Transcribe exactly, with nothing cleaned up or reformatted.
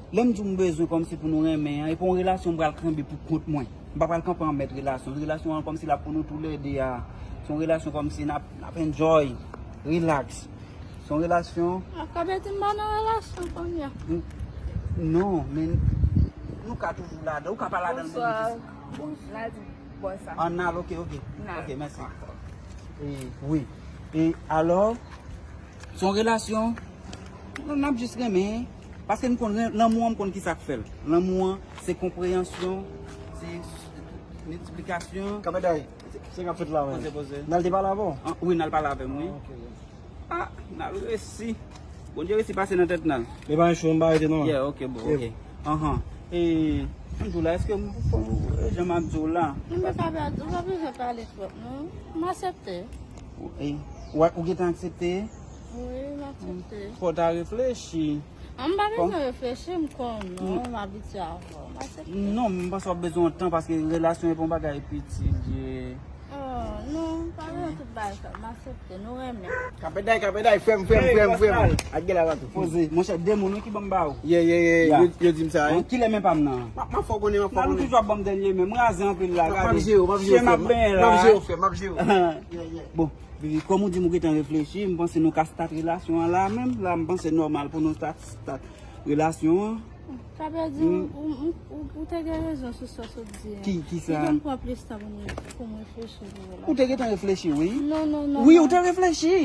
Lè m di w m bezwen kòmsi pou nou renmen an, e pa yon relasyon m pral kenbe pou kont mwen. M pa pral kanpe an mèt relasyon. Relasyon an kòmsi l ap pou nou toulède a. Se yon relasyon kòmsi n ap, n ap enjoy, relax. Se yon relasyon. Ah, sa vle di m pa nan relasyon kounye a. Non, men nou ka toujou ladan. Ou ka pa ladan l menm. Bonswa. Bonswa. Bonswa. An al, ok, ok. Ok, mèsi. E, wi. E alò, se yon relasyon, n ap jis renmen. Paske n konn ren-, lanmou an, m konn ki sa k fè l. Lanmou an, se konpreyansyon, se miltiplikasyon. Kanpe dèyè. Se k ap fèt la menm. Poze, poze. N al te pale avè w? Ah, wi, n al pale avè m, wi. Ah, ok, wi. Ah, n al resi. Bondye resi pase nan tèt n al. Men pa yon chou, m pa rete non. Yeah, ok, bon, ok. Anhan. E, m di w la, èske m, jan m ap di w la? Non, men pa pèdi, ou pa bezwen pale twòp, non. M aksepte. E, ou, ou gentan aksepte? Wi, m aksepte. Fò w ta reflechi. Ah, m pa bezwen reflechi, m konnen, m abitye avè w. M aksepte. Non, m panse w ap bezwen yon tan paske relasyon e pa yon bagay piti l ye. Oh, non, m pa bezwen tout bagay sa. M aksepte, nou renmen. Kapèday, kapèday, frè m, frè m, frè m, frè m. Ak gèlè la tou. Poze, monchè, de moun wi ki ban m ba ou. Ye, ye, ye, yo, yo di m sa, wi. Kilè men pa m nan? M ap, m ap fè w konnen, m ap fè w konnen. Toujou ap ban m dènye men, m raze anpil la, gade. M ap jere w, m ap jere w, frè m. M ap jere w, frè m, m ap jere w. Ye, ye. Bon, kòm ou di m ou gentan reflechi, m panse nou ka start relasyon an la menm. La, m panse nòmal pou nou start, start relasyon an. Sa vle di, ou, ou, ou, ou te gen rezon sou sa w sot di a. Ki, ki sa? Li te pran plis tan pou m, pou m reflechi pou relasyon. Ou te gentan reflechi, wi. Non, non, non. Wi, ou te reflechi.